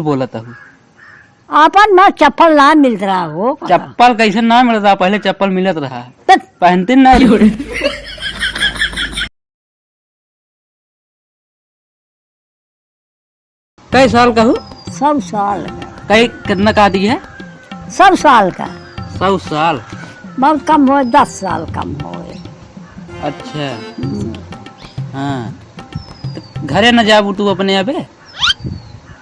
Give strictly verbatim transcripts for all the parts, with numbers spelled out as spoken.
बोलत हूँ। आपन ना चप्पल ना मिलत रहा हो। चप्पल कैसे ना मिलत रहा? पहले चप्पल मिलत रहा। तत पहनते ना। कै साल का हूँ? सौ साल का। कै कितना का दी है? सौ साल का। सौ साल? बहुत कम होए, दस साल कम होए। अच्छा। हम्म। हाँ। तो घरे न जाबू तू अपने अबे?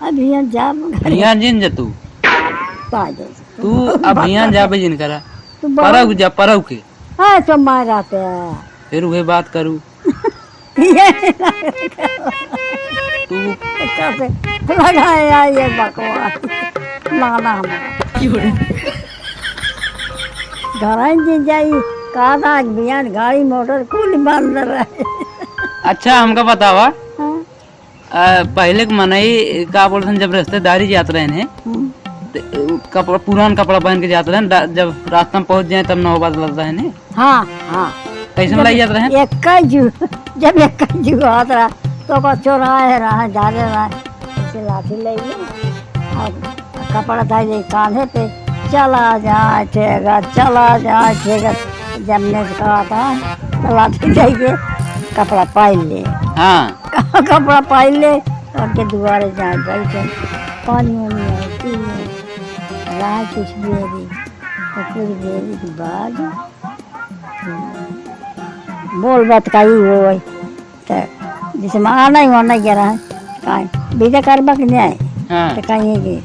अभी यहाँ जाब घरे। यहाँ जिन जा तू। का दे? तू अब यहाँ जाबे जिन करा। तू बाहर परौ जा, परौ के। हाँ, तो मार आते हैं। फिर वही बात करू। ये तू कैसे लगाया ये बकवास? ना, ना, ना। घराइन जिन जाई, का था, बिहान गाड़ी मोटर कुल बंद रहे। अच्छा, हमका बतावा। हाँ। अ, पहले के मनई का बोलत हन, जब रिश्तेदारी जात रहन है, हम्म। त, अ, कपड़ा, पुरान कपड़ा पहन के जात रहन, दा-, जब रास्ता में पहुंच जाए तब नवा बदलत रहन है। हाँ, हाँ। कैसन जब लाई जात रहन? इक्कीस जू-, जब इक्कीस जू होत रहा, तो को चोराए रहा, जाने रहा, ऐसे लाठी ले लिए, और कपड़ा धइले कान्हे पे, चला जाए ठेगा, चला जाए ठेगा। जब ने कहा था, तो लाठी दे के कपड़ा पाइल ले। हाँ। कपड़ा पाइल ले, उनके दुआरे जाए बैठे, पानी वानी आए, पी ले। रात कुछ देरी, तो कुछ देरी के बाद बोल बात का ही होई। त जैसे माँ नहीं होना कह रहा है, कहीं विदा करबा कि नहीं? हाँ। तो कहीं कि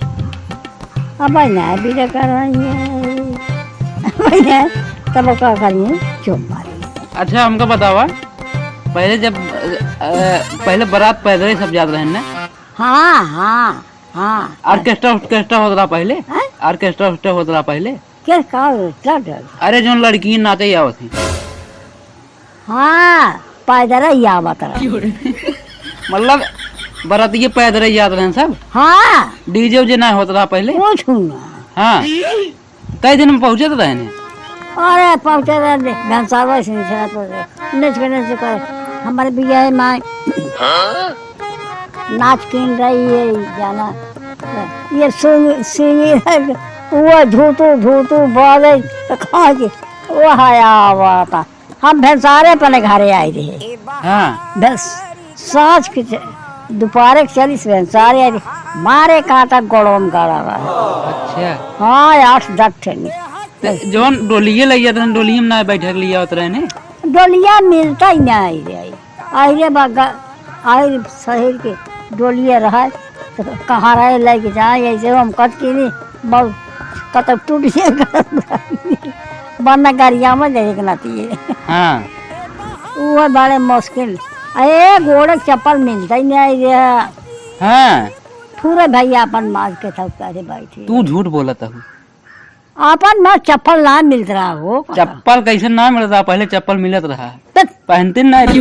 अब नहीं विदा कर रही है, अब नहीं, तब का करिए, चुप मारी। अच्छा, हमका बतावा, पहले जब, अ, अ, पहले बारात पैदल ही सब जात रहन ना? हाँ, हाँ, हाँ। ऑर्केस्ट्रा, ऑर्केस्ट्रा होत रहा पहले? हैं? ऑर्केस्ट्रा, ऑर्केस्ट्रा होत रहा पहले? के का, का डर? अरे, जोन लड़की नाचे आवत ही। हाँ, पैदल ही आवत रहा। मतलब, बरातिये पैदल ही जात रहन सब? हाँ। डीजे उजे ना होत रहा पहले? कुछ ना। हाँ। कई दिन में पहुँचत रहन? अरे, पहुँचे रहे, भैंसावा से निचरा तो रहे। निच के, निच के, हमारे बियाह में नाच कीन रही है, जाना। ये सुन, सुनी है, वो झूठू, झूठू बाजे, तो कहाँ की, वो है आवता। हम भेंसारे अपने घरे आए रहे। हाँ। बस, साँझ के च-, दोपहरे के चली से भेंसारे आए रहे। मारे कांटा गोड़ों में गड़ा रहा। अच्छा। हाँ, आठ दस ठे नहीं। ते जौन डोलिये लइ जात रहन, डोलिये में ना बैठक लिया होत रहने? डोलिया मिलता ही ना आई रे, आई। आई रे बा, ग-, आई शहर के डोलिया रहा, तो कहाँ रहे लेके जाए, ऐसे हम कट के नहीं, बहुत कतौ टूट गए, वरना गरिया में जाए के नाती है। हाँ। वो बड़े मुश्किल। ए, गोड़ के चप्पल मिलता ही नहीं आई रे। हाँ। पूरे भैया अपन मार के था, करे बैठे। तू झूठ बोलत हूँ। आपन ना चप्पल ना मिलत रहा हो। चप्पल कैसे ना मिलत रहा? पहले चप्पल मिलत रहा। तत पहनते ना रही।